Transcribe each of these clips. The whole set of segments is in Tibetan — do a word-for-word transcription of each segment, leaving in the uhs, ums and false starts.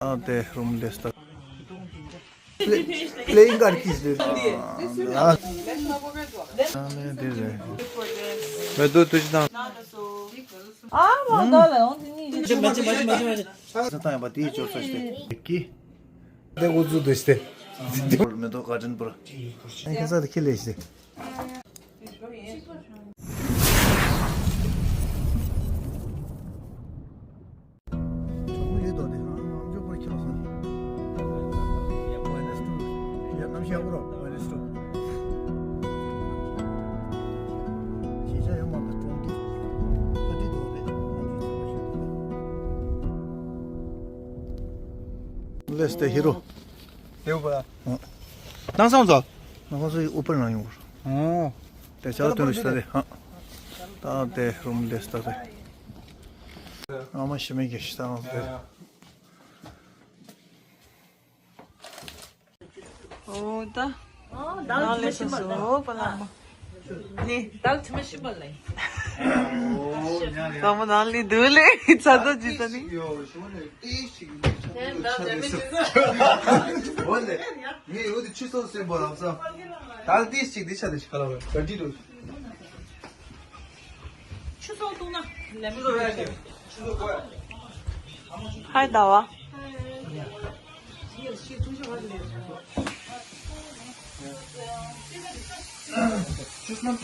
ཨ་དེ་རུམ་ལེ་སྟ། Play- playing card keys རེད། ཨ་ཨ་ལེ་དེ་རེད། མེ་ཏོག་ཏུ་ཅི་དང་། ཨ་མ་ད་ལ་འོང་དེ་གཉིས་ཀྱི། ས་དང་ཡང་པ་དེའི་ཅོ་ས་ཞིག་སྟེ། ཀི། དེ་འགོ་འཛུགས་དེ་ཞིག་སྟེ། མེ་ཏོག་ག་དྲན་པོ་ར། ཁྱེད་ས་དེ་ཁྱེད་ལས་ཞིག་སྟེ། ལེས་ཏེ་ཧི་རོ། དེའུ་པ། ནང་སང་ཚོ། ནང་སང་ཚོ་ཨུ་པར་ནང་ཡོང་བར། ཨོ། དེ་ཆ་དོན་ཤ་རེ་ཧ། ད་དེ་རུམ་ལེས་ད་རེ། ཨ་མ་ཤི་མེ་གེ་ཤི་ད་དེ། ཨོ་ད། ནང་ལེས་སོ་པ་ལ་མ། ནི་དལ་ཐི་མ་ཤི་པ་ལ། ད་མ་ནང་ལི་དུ་ལེ་ཚ་དོ་ཇི་ད་ནི། འོ་ལེ། ངས་འོ་དེ་ཆུ་ཚོད་གསུམ་པ་ལབ་ས། ད་ལྟའི་གཅིག་འདི་ཆ་དེ་ཞིག་ག་ལ་བ་ག་འདྲི་འགྲོ། ཆུ་ཚོད་བཏུང་ན་ལེམ་རོ་ཡ་ཆེ། ཧའི་ཟླ་བ།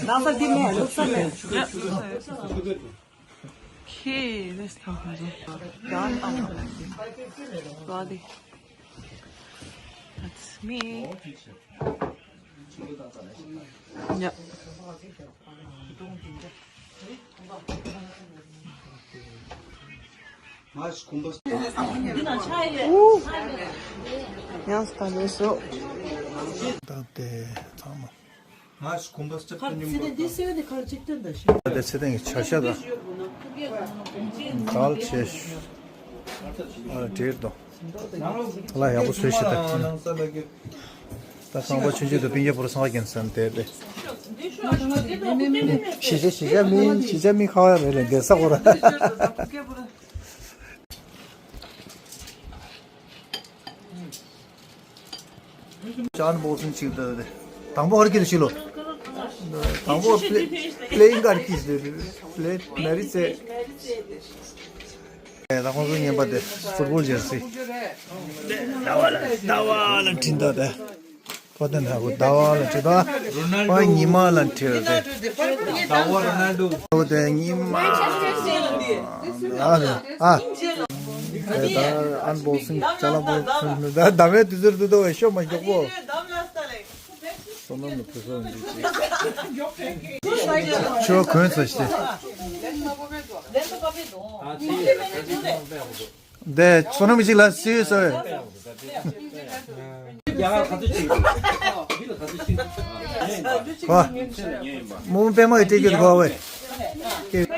ནང་ས་འདི་མེད་ལུག་ས་མེད། ཁྱེད་རེས་ཐང་ཁ་རེ། ཡང་ཨ་མ་ལ་ཟེར། བ་དེ། That's me. ཡ། ཡང་སྟ་ལེ་སོ། ད་དེ་ཚང་མ། ང་གུམ་པ་སྐྱབས་སྟོན་ཉུང་པོ་དང་། དེ་ཚེ་ཏན་གྱི་ཆ་ཤ་དང་། དལ་ཆེ་ཤོས། ཨ་བྲིས་དང་། ལ་ཡག་པོ་བཟོས་ཤིག་ད། ད་ཁང་པ་ཆུང་ཆུང་དུ་པིན་ཡ་པོར་སང་ག་གན་སན་དེ་དེ། ཞི་ཆ་ཞི་ཆ་མིན་ཞི་ཆ་མིན་ཁ་བ་རེད་ལ་འདེ་ས་གོ་ར། ཅཱན་བོ་སིན་ཅིག་ད་དེ། དང་པོ་ཧར་ཀི་རེ་ཤི་ལོ། དང་པོ་པླེ- playing card keys རེད། པླེ་མེ་རི་ཙེ། ད་ཁོང་ཚོ་རྔན་པ་དེ་ཕུཊ་བོལ་ཇར་སི། ཟླ་བ་ལ་ཟླ་བ་ལ་འཕྲིན་ད་དེ། ཕོ་དེ་འདྲ་བོ་ཟླ་བ་ལ་འཕྲིན་ད། ཕ་ཉི་མ་ལ་འཕྲིན་ད་དེ། ཟླ་བ་རོ་ནལ་ཌོ། ཕོ་དེ་ཉི་མ། ཨ་ཨ། དེ་ད་ཨན་བོག་སིང་ཅ་ལག་བོག་སིང་ད་ད་མེད་དུས་ཚོད་དུ་ད་བས་ཤོ་མ་མགྱོགས་པོ། བསོད་ནམས་ལ་ཕུལ་སོང་འདི་ཅིག་ཆོ་གོན་ཚ་ཤི། དེ་བསོད་ནམས་ཅིག་ལ་སི་ཡོད་ས་བས། ཧོ། མོ་མོ་པད་མ་ཡི་སྤྲད་རྒྱུ་དགོས་བས། སྐྱེ-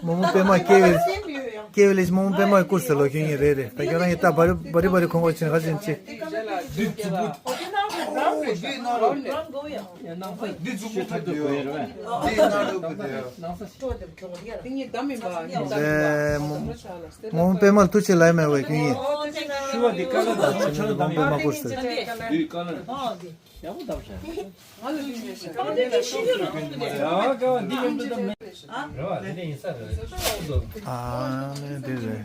མོ་མོ་པད་མ་སྐྱེ་བའི་སྐྱེ་བའི་ལས་མོ་མོ་པད་མ་ཡི་བཀུར་ཟེར་ལོ་ཁྱོད་ཉིད་རེད་རེད་ད་ཁྱོད་རང་ཡི་ད་བ་རི་བ་རི་བ་རི་ཁོང་ཁོ་ཆེན་ཁ་ཆེན་ཆེ། འདི་རྫུ་འཕྲུལ་འདི་ནང་ལོགས་འདི་ནང་ལོགས་འདི་ནང་ལོགས་འདི་ཡ། འདི་རྫུ་འཕྲུལ་ཐབས་ཡོད་རེད་བས། འདི་ནང་ལོགས་འདི་ཡ། འདི་ངའི་བདམས་མིན་པ་ངའི་བདམས་མིན་པ། མོ་མོ་པད་མ་ལ་ཐུགས་རྗེ་ཆེ་ལབ་མེད་བས་ཁྱོད་ཡིན། ཤུ་བ་འདི་ཀ་ལ་དང་མོ་ཆ་ལ་དང་མོ་པད་མ་བཀུར་ཟེར། འདི་ཀ་ལ། ཡག་པོ་བཏབ་ཤག་ང་ལ་ལུས་མེད་ཤག་རེ་བ་འདི་ཡོང་འདུག་ད་མེད། རེ་བ་འདི་ནས་ཡིན་ས་རེད། ཨ་ནི་འདི་རེད།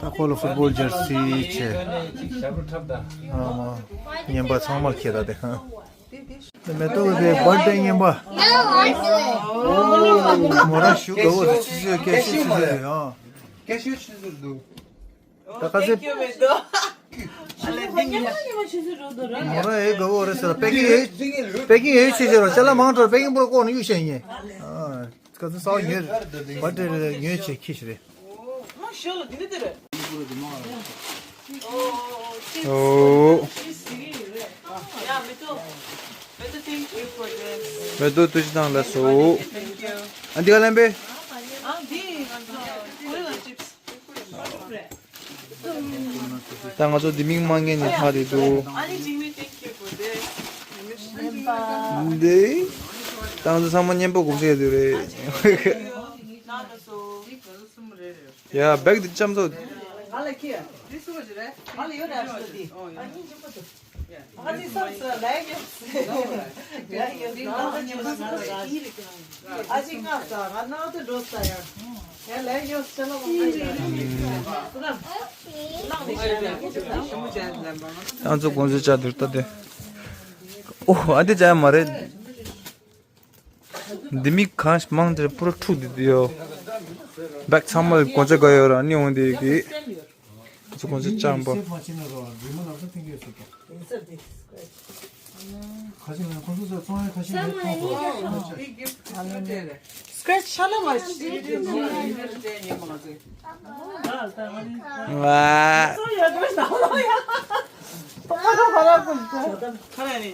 ད་ཁོ་ལ་ཕུཊ་བོལ་ཇར་སི་བྱས། ཨ་མ། རྔན་པ་ཚང་མ་ཁྱེར་ད་དེ་ཧ། དེ་མེ་ཏོག་པའི་བར་ཐི་ཌེ་རྔན་པ། མོ་རང་ཞུ་དགའ་བོ་རེད་ཆུ་ཚོད་སྐད་ཤུགས་ཆུ་ཚོད་རེད་ཨ། སྐད་ཤུགས་ཆུ་ཚོད་འདུག་ད་ཁ་སེ། མོ་རང་ཨེ་དགའ་བོ་རེད་ཟེར་ལ་པེ་ཀིང་ཨེ། པེ་ཀིང་ཨེ་ཆེ་ཆེ་རོ་ཅ་ལག་མང་དྲགས་པེ་ཀིང་པོ་ལ་ལྐོག་ནས་གཡུག་བཤད་ཉེ། ཁ་སེ་སའོ་ཉོས་བ་དེ་ཉོས་ཆེ་ཁྱི་ཞིག་རེད། ཨོ། མེ་ཏོག་ཏུ་ཅི་དང་ལ་སོ། ཨ་འདི་ག་ལན་པས། ད་ང་ཚོ་འདི་མིང་མ་ངེས་ནས་ལྷག་རེད་འདུག་འདི། ད་ང་ཚོ་ཚང་མ་མཉམ་པོ་གུམ་ཤེས་དུ་རེད། ཡ་བེག་འདི་ལྕམ་ཚོ། འདི་སུ་བ་ཞིག་རེད། ཨ་ལ་ཡོད་རེད། ཨ་ཞུ་དེ། ཨོ་ཡོད། ཨ་ཉིན་གཅིག་པོ་དུ། ཨ་ཅིག་སང་སང་ལས་ཡོད། ལས་ཡོད། ང་ཉིན་གཅིག་པོ་དུ། ཨ་ཅིག་ང་ས་ང་ནང་དུ་འགྲོ་ས་ཡ། ཡ་ལས་ཡོད་ས་ལ་མང་ང་ཡ། ང་ནང་ནས་ཤ་ཡ། ང་ཚོ་གོང་ཚོད་ཆགས་འདུག་ད་དེ། ཨོ་ཨ་དེ་ཅག་མ་རེད། འདི་མི་གང་ཞིག་མང་དེར་པུ་ར་འཁྲུག་འདི་དུ་ཡོད། བེག་ཚང་མ་གོ་ཆ་ག་ཡོད་ར་ནི་འོང་དེ་གི། ཚོ་གོ་ཆ་ཅང་པོ། Scratch ཤ་ལ་བ་ཤི། ང་། ཁ་ར་ནི།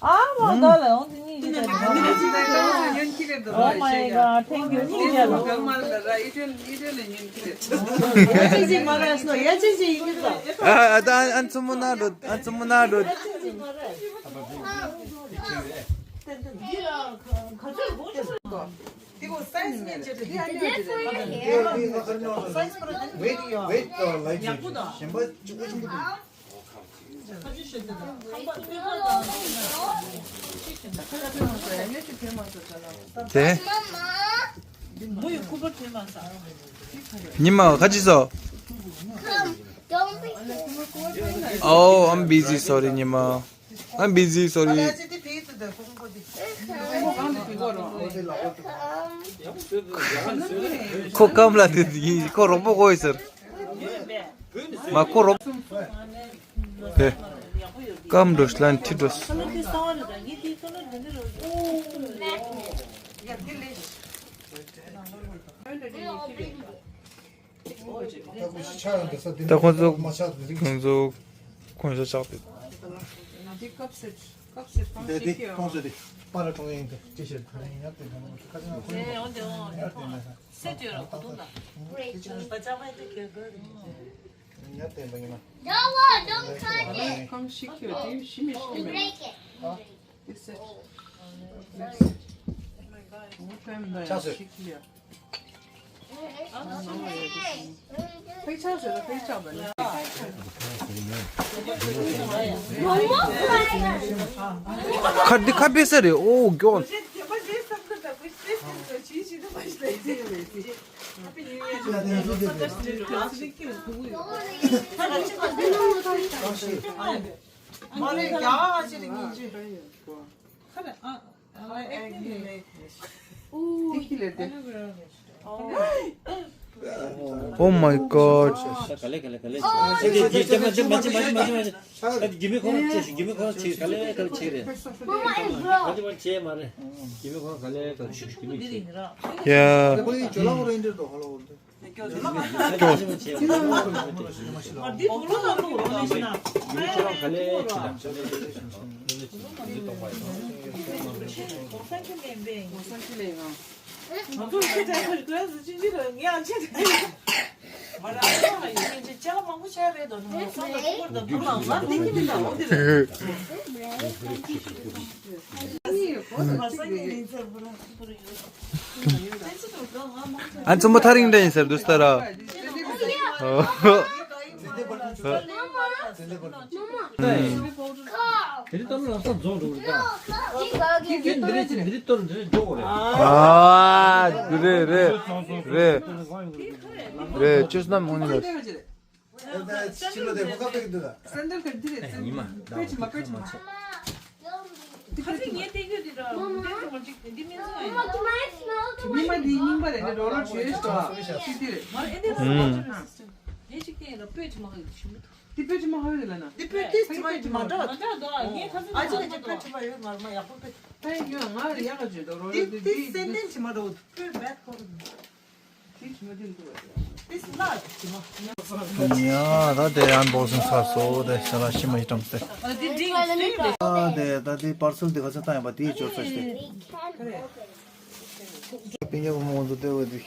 ཨ་མ་ད་ལ་ཡོང་དེ་གཉིས་ཀྱི་ད་ཉོན་ཁྱི་རེད་འདུག Oh my God, thank you. གཉིས་ཀྱི་ལ། ཡ་ཅི་ཅི་མ་རེད་སོ་ཡ་ཅི་ཅི་ཡིན་གྱི་ད། ཨ་ཨ་ད་ཨན་ཙུ་མོ་ན་རོ་ཨན་ཙུ་མོ་ན་རོ། ཡ་ཅི་ཅི་མ་རེད། འདི་ལ་ག་ཚོད་གོ་ཆོད་འདུག་འདི་གོ་སའི་ཛི་མེད་ཅེ་ཏི་འདི་ཨ་ནི་ཡོད་ཅེ་ཏི་སའི་ཛི་པོ་ར་འདི་ཡོད། ཡག་པོ་དང་། དེ། ཉི་མ་ག་ཅི་ཟོ། Oh, I'm busy, sorry, ཉི་མ། I'm busy, sorry. ཁོ་ཀམ་ལ་དེ་ཡིན་ཁོ་རོགས་པོ་གོ་ཡི་ཟེར། མ་ཁོ་རོགས། དེ། ཀམ་འགྲོ་ཤི་ལན་ཁྲི་འགྲོ་ཤི། ད་ཁོང་ཚོ་ཁོང་ཚོ་ཁོང་ཚོ་ཆགས་ཏེ། འདི་ཀབ་སེ་ཀབ་སེ་གང་ཞིག་གི་ཨང་། འདི་ཀོང་ཚོ་འདི་པ་ར་ཀྲོང་ཡིན་ཏེ་ཅི་ཞིག་ད་ཡིན་ཡ་དེ་ད་ནང་ཁ་ཅང་ཁོང་ཡ་དེ་ན་ས། སེ་ཅོ་ར་ཁོ་ཐུང་ད། ཁ་ཅང་ཡ་དེ་ད་ཡིན་ན། Noah, don't touch it. གང་ཞིག་གི་དེ་ཞི་མི་ཞི་མི། Break it. ཁ་འདི་ཁ་པེ་ས་རེད། ཨོ་མའི་གོཌ། མ་རེད་རྒྱ་ཆེ་རིང་ཉིན་ཅི། Oh my god. Yeah. ཨ་ཙུམ་པ་ཐག་རིང་འདྲ་ཡིན་ཟེར་འདུག་སྟ་ར། དེ་ལྟར་ལག་ས་རྫོང་འགྲོ་གི་རེད་ད། འདི་རེད་འདི་རེད་འདི་རེད་འགྲོ་གི་རེད། ཨ་རེད་རེད་རེད་རེད། ཅོས་ན་མོ་ནི་ལ། སེན་ཌལ་ག་འདི་རེད། ཉི་མ་ད་པེ་ཅི་མ་པེ་ཅི་མ་ཆེ། ཁ་སང་ངས་བལྟས་རྒྱུ་འདི་འདྲ་བལྟས་ཏེ་མ་འཇིག་འདི་མིན་ཟེར་ཡ་ཡིན། ཉི་མ་འདི་རྙིང་པ་རེད་འདི་རོ་ལོ་བྱོས་ཤོག་ཅིག་འདི་རེད། མ་ཨེ་འདི་རོ་ལོ་བྱོས་ཤོག་ངས་ཅིག་བལྟས་ཡིན་ན་པེ་ཅི་མ་ཧ་ཡོད་ཞུ་མི་ཐུབ། འདི་པེ་ཅི་མ་ཧ་ཡོད་ལ་ན། འདི་པེ་ཏིས་ཅི་མ་ཅི་མ་འདྲ། མ་འདྲ་འདུག་ངས་ཁ་སང་ཨ་ཅི་ལ་ཅི་པེ་ཅི་མ་ཡོད་ང་མ་ཡག་པོ་པེ། ད་ཡིན་ཡོད་ང་ཡག་ག་བྱོས་འདུག་རོ་ལོ་འདི་འདི་འདི་སེ་ནན་ཅི་མ་འདྲ་བོ་པེ་བེད་ཁོ་ར། ཡ། ད་དེ་ཨན་བོག་སིང་ཚར་སོང་། དེ་ཤ་ལ་ཤི་མ་ཡི་ཀྲམ་སྟེ། ཨ་དེ་འགྲིག་འགྲིག་རེད། ཨ་དེ་ད་དེ་པར་སེལ་དེ་ག་ཚོད་བཏང་ཡོད་པ་དེ་འབྱོར་ཚར་ཤི། པིན་ཡ་བུ་མོ་ཚོ་དེ་བ་དེ་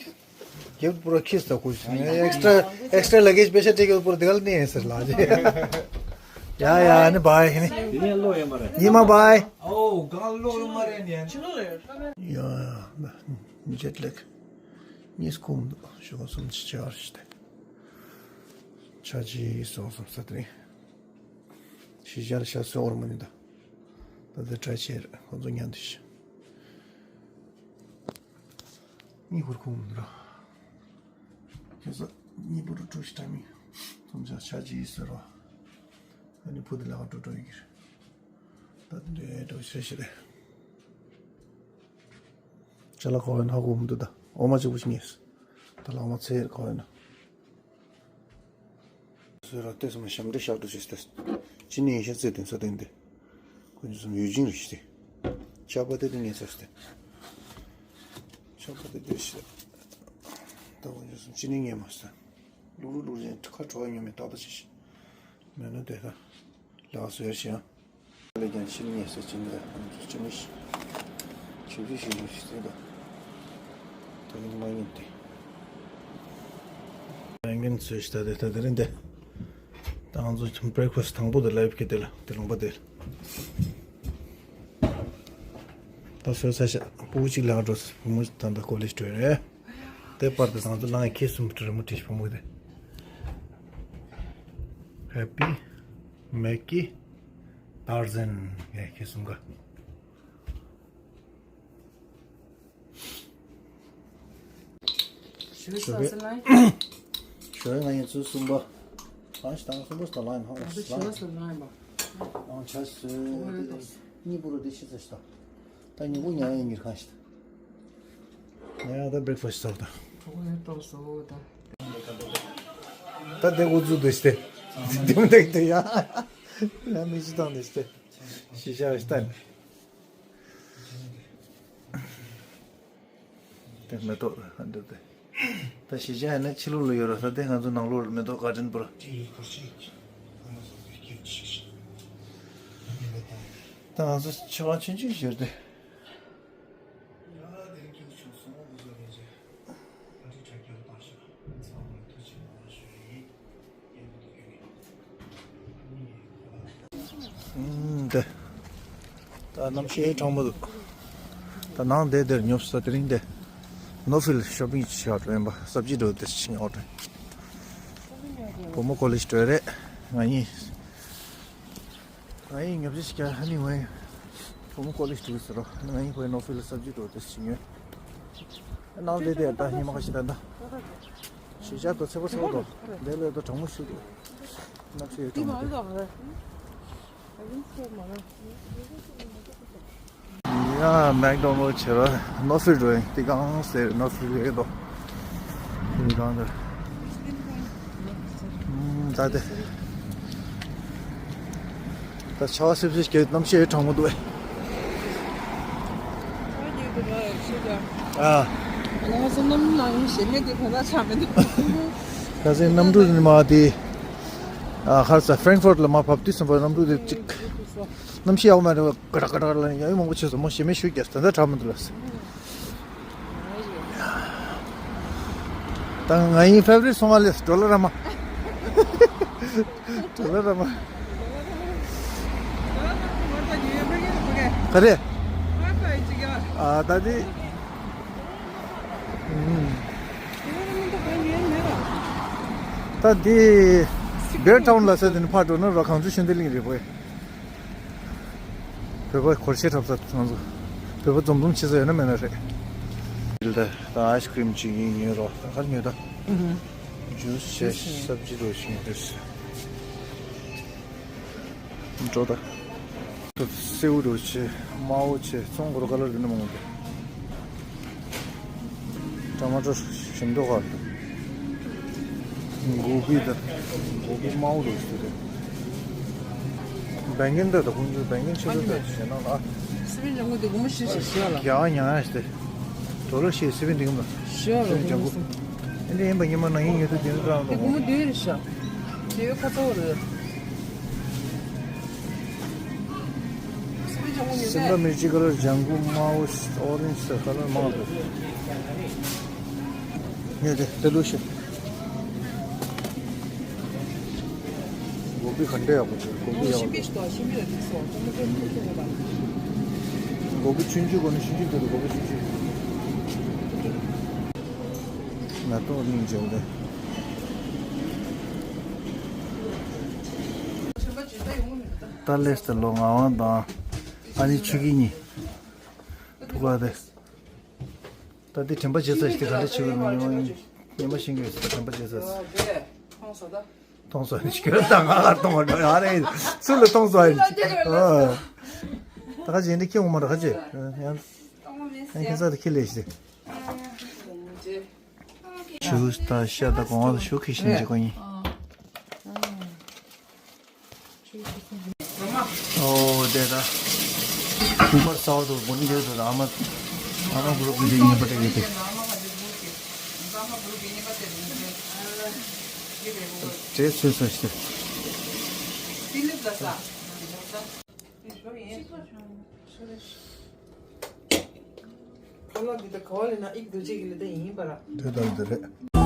རྒྱབ་པུ་ར་ཁིས་ད་ཁུ་ཤི་ནས་ཨེག་སི་ཊ་ར་ཨེག་སི་ཊ་ར་ལ་གེ་ཇི་པེ་ཤ་ཏེ་རྒྱབ་པུ་ར་དེ་ག་ལ་ནི་ཡིན་ཟེར་ལ་ཇེ། ཡ་ཡ་ནི་བའི་ནི། དེ་ནས་ལོ་ཡོད་མ་རེད། ཉི་མ་བའི། ཨོ་གང་ལོ་ཡོད་མ་རེད་ནི། ཡ་ཇེཊ་ལེག་གཉིས་ཁུམ་འདུག་ཞོགས་སུམ་ཅུ་ཆར་ཞིག་སྟེ། ཆ་ཅི་སོང་སོང་ས་དེ་རིང་། གཞིས་ཆགས་ལ་ཤ་གསོལ་བར་མ་ཉན་ད། ད་ལྟ་གྲྭ་ཆེར་ཁོང་ཚོ་ཉན་དུ་ཤི། གཉིད་ཁུར་ཁུང་མི་འདུག་ར། ཁྱེད་ཚོ་གཉིད་པོ་རུ་ཁྲུ་ཤི་ཏྲ་མི། ཐུམ་ཆ་ཆ་ཅི་ཟེར་རོ། ཨ་ནི་ཕུ་དེ་ལ་ཁ་འགྲོ་འགྲོ་ཡི་གིར། ད་དེ་འདྲའི་འགྲོ་ཤི་ཤི་རེད། ཅ་ལག་ཁོ་བའི་ནང་སྒོ་མི་འདུག་ད། འོ་མ་གཅིག་པུ་ཞིག་ཉེས། ད་ལག་མ་ཚེ་ཁོ་བའི་ནང་། སོ་ར་ཏེ་སོ་མ་ཞབས་འདྲེ་ཤག་ཏུ་ཞིག་སྟེ། ཅི་ནས་ཡིན་ཤག་ཚེ་དེ་ས་དེ་འདི། ཁོ་ཚོ་སོམ་ཡུལ་ཅིང་རེ་ཞིག་སྟེ། ཆག་པ་དེ་དེ་ངས་ཚ་སྟེ། ཆག་པ་དེ་དེ་ཞིག་ད་ཁོ་ཚོ་སོམ་ཅི་ནས་ངས་མ་སྟེ། ལུག་རུ་ལུག་རེན་ཁ་བྲོ་བ་ཉོ་མེད་ཏག་ཏག་ཞིག་ཞིག་མེད་ན་དེ་ད། ལག་སོ་ཡར་ཞིག་ཡང་། ལས་ཀྱང་ཕྱིར་ཉེས་ཟེར་གྱིན་འདུག་ཨ་ནི་ཚོ་ཅི་མི་ཤེས། ཆུ་བཞི་ཞིག་ལུས་ཤིག་ཟེར་འདུག་ད་ནི་མ་ཡིན་ཏེ། ལས་འགན་ཚོས་ཤི་ད་དེ་ད་དེ་རིང་དེ། ད་ང་ཚོ་བྷི་རེག་ཕ་སི་ཐི་དང་པོ་དེ་ལ་ཡབ་ཀྱི་དེ་ལ་དེ་ལུང་པ་དེ། ད་སོས་ས་ཤ་བུ་གཅིག་ལ་འགྲོ་བུ་མོ་ད་ད་ཀོ་ལེ་ཇི་འགྲོ་རེད། དེ་བར་དུ་ད་ང་ཚོ་ལང་ཡ་ཁྱེད་གསུམ་དྲི་མོ་དྲིས་བུ་མོ་དེ། ཧེ་པི། མེག་གི། ཏར་ཛན་ངས་ཁྱེད་གསུམ་ག་ཞུ་ས་སི་ལ་ཞུ་ཡ་ང་ཡིན་ཚུལ་གསུམ་པ། གང་ཞིག་དང་གསུམ་པ་སི་ལ་ཡིན་ཧང་ང་ཚོ་ཞུ་ས་སི་ལ་ཡིན་པ། ཨང་ཆ་སི་གཉིས་པོ་རུ་དེ་ཤི་ཚ་ཤི་ད། ད་ཉིན་གུང་ཉལ་ཡ་ཉིར་གང་ཞིག་ད། ང་ཡང་ད་བྷི་རེག་ཕ་སི་ཊི་ཟ་བ་ད། གྲོགས་ཡོད་ཏོག་ཟོ་ད། ད་དེ་འགོ་འཛུགས་འདི་སྟེ། དེ་མ་འདེགས་དེ་ཡ། ཡ་མི་ཤི་དང་འདི་སྟེ། ཤི་ཤ་ཤི་ད་ནི། དེ་མེ་ཏོག་ཨ་འདི་དེ། ད་ཤི་ཤ་ཡ་ནི་ཕྱི་ལོགས་ལ་ཡོད་ར་ད་དེ་ང་ཚོ་ནང་ལོགས་ལ་མེ་ཏོག་ག་དྲན་པོ་ར། ད་ང་ཚོ་ཆུ་བ་ཆུན་ཆུན་བཞུར་ཏེ། འདི། ད་གནམ་གཤིས་གྲང་མོ་འདུག་ད་ནང་དེ་དེར་ཉོབ་ས་དེ་རིང་དེ། ནོ་ཕིལ་ཤོ་པིང་ཆེ་བ་དྲན་པ་སབ་ཇི་འགྲོ་དེ་ཕྱིན་ཡོད་དྲན། བུ་མོ་ཀོ་ལེ་ཇི་འགྲོ་རེད་ང་གཉིས། ང་ཡིས་ཉོབ་ཅི་ཞིག་ཨ་ནི་ངའི་བུ་མོ་ཀོ་ལེ་ཇི་འགྲོ་ཟེར་རོ། ང་ཡིས་ཁོའི་ནོ་ཕིལ་སབ་ཇི་འགྲོ་དེ་ཕྱིན་ཡོད། ནང་དེ་དེ་ད་ཉི་མ་ཁ་ཤས་ད་ད། ཞེ་ཆགས་དང་ཚེ་པོ་ཚེ་པོ་དང་། འདི་ལས་དང་གྲང་མོ་ཞིག་འདུག་གནམ་གཤིས་གྲང་མོ་འདུག་ཡ་མེག་ཌོ་ནལ་བྱེད་ར་ནོ་ཕིལ་འགྲོ་ཡིན་ཏི་གང་ཟེར་ནོ་ཕིལ་རེད་དོ། ཏི་གང་དེར། ད་དེ། ད་ཆར་པ་སིབ་སིབ་བརྒྱབ་གནམ་གཤིས་གྲང་མོ་འདུག་ཨེ། ཨ། ང་ཚོ་གནམ་ནང་ཞེ་མེད་དེ་ད་ལྟ་ཆ་མི་འདུག་ཁ་སང་གནམ་གྲུ་ནས་མ་དེ། ཨ་ཧར་ས་ཧྥ་རེང་ཧྥུར་ལ་མ་བབས་དུས་ཙམ་པ་གནམ་གྲུ་དེ་གཅིག་གནམ་གཤིས་ཡག་པོ་མེད་རེད་པ། ཀ་ཀྲག་ཀ་ཀྲག་ལ་ཡང་མང་པོ་བྱས་སོང་། མོ་ཞེ་མེད་ཤུགས་རྒྱག་ད་ལྟ་གྲག་མི་འདུག་ལ། ད་ང་ཡིན་ཕེབ་རི་སོང་བ་ལས་ཌོ་ལར་ར་མ། ཌོ་ལར་ར་མ། ག་རེ། ཨ་ད་དེ། ད་དེ། བེར་ཊའུན་ལ་ཟེར་དེ་ནི་ཕར་འགྲོ་ན་ར་གངས་ཆུ་ཤུན་ཏི་གླིང་རེད་པས། བོད་པ་སྒོར་གཞས་འཁྲབ་ས་ང་ཚོ། བོད་པ་འཛོམས་འཛོམས་བྱེད་ས་ཡོད་ན་མེད་ན་རེད། ད་ད་ཨའི་སི་ཀྲིམ་ཅིག་ཡིན་ཉོས་རོགས་ད་ག་རེ་ཉོས་ད། ཇུས་བྱས་སབ་ཇི་རོ་ཞིག་ཉོས་ཏེ། འགྲོ་ད། སེའུ་རོ་བྱས་དམར་པོ་བྱས་ཚོང་སྒོར་ཀ་ལར་དེ་འདྲ་མང་པོ་འདུག་ཊ་མ་ཊར་ཞིམ་མདོག་ཁ་རེད། གོ་བི་དང་། གོ་བི་དམར་པོ་རེད་ཟེར་རེད། བེང་གན་འདྲ་དང་ཁོང་ཚོའི་བེང་གན་ཆེ་ཤོས་དེ་ཞེ་ན་ལ། སི་པན་ལྗང་གུ་དེ་སྒོར་མོ་བཞི་ཞིག་ཞེ་ལ། རྒྱ་ཉ་ཡ་ཞེ་དེ། ཌོ་ལར་བཞི་སི་པན་འདི་གམ་ལ། ཞེ་ལ་སི་པན་ལྗང་གུ། ཨ་འདི་ཡིན་པ་ཉི་མ་ནང་ཡིན་ཡོད་དུས་དེ་འདྲ་དེ་སྒོར་མོ་བདུན་རེད་ཤག་དེ་ཡོད་ཁ་ཚ་བོ་རེད། སེམས་པ་མི་གཅིག་ཀ་ལར་ལྗང་གུ་དམར་པོ་ཨོ་རེན་ཇི་ཟེར་ཀ་ལར་མང་དུ། ངས་དེ་དེ་ལུ་ཤི། གོ་བི་ག་འདྲ་ཡག་པོ་བྱུང་། གོ་བི་ཡག་པོ། གོ་བི་ཆུང་ཆུང་གོ་ནི་ཆུང་ཆུང་དེ་ལ་གོ་བི་ཆུང་ཆུང་། ང་ཏོག་སྙིང་རྗེ་བོ་རེད། ཏཱ་ལེས་དང་ལོ་ངག་དབང་དང་། ཨ་ནི་ཆོས་སྐྱིད་གཉིས། ཐུག་པ་དེ། ད་འདི་དྲན་པ་བརྗེད་ཚར་ཞིག་དེ་ག་འདྲ་བྱེད་དགོས་མིན་ཡོང་ཉི་མ་ཤེས་ཀྱི་ཡོད་ཟེར། དྲན་པ་བརྗེད་ཚར། མཐོང་སོང་ད། མཐོང་སོང་ནི་ཞིག་ད་ང་ལ་མཐོང་བ་འགྲོ་ཡ་རེད། ཚུར་ལ་མཐོང་སོང་ཡ་ད་ག་ཅི་འདི་ཁྱེད་ངོ་མ་ར་ཁ་ཅི་ཡང་ཡང་ཁྱེད་ས་དེ་ཁྱེད་ལས་ཞིག་ཆུ་ད་ཤ་ད་གོང་བ་ད་ཤུ་ཁི་ཤིན་ཅི་གོ་ཡིན། ཨོ་དེ་ད། ཁུག་པར་ས་བ་དུ་བུ་ནི་དེ་དུ་ཨ་མ། ཨ་མ་གུ་རུ་གུ་དེ་ཉེ་པ་དེ་གི་དེ། དེ་ཚོས་ས་ཞིག་ཁ་ལག་འདི་ད་ག་བ་ལས་ན་ཨིག་རྡོ་རྗེ་གི་ལས་ད་ཡིན་པ་ར། དེ་ལྟར་དེ་རེད།